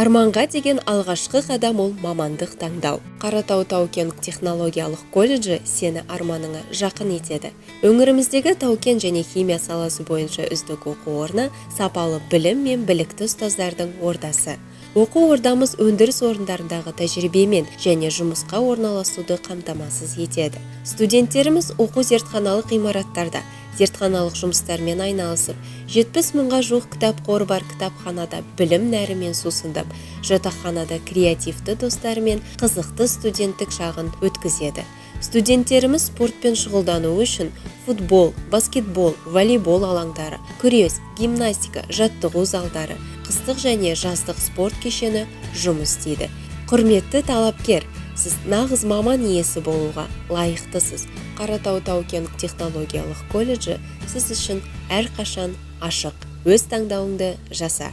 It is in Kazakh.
Арманға деген алғашқы қадам – ол мамандық таңдау. Қаратау тау-кен технологиялық колледжі сені арманыңа жақын етеді. Өңіріміздегі тау-кен және химия саласы бойынша үздік оқу орны, сапалы білім мен білікті ұстаздардың ордасы. Оқу ордамыз өндіріс орындарындағы тәжірибемен және жұмысқа орналасуды қамтамасыз етеді. Студенттеріміз оқу зертханалық ғимараттарда зертханалық жұмыстармен айналысып, 70 мыңға жуық кітап қоры бар кітапханада білім нәрімен сусындап, жатақханада креативті достарымен қызықты студенттік шағын өткізеді. Студенттеріміз спортпен шұғылдануы үшін футбол, баскетбол, волейбол алаңдары, күрес, гимнастика, жаттығу залдары, қыстық және жаздық спорт кешені жұмыс істейді. Құрметті талапкер, сіз нағыз маман иесі болуға лайықтысыз. Қаратау тау-кен технологиялық колледжі сіз үшін әрқашан ашық. Өз таңдауыңды жаса.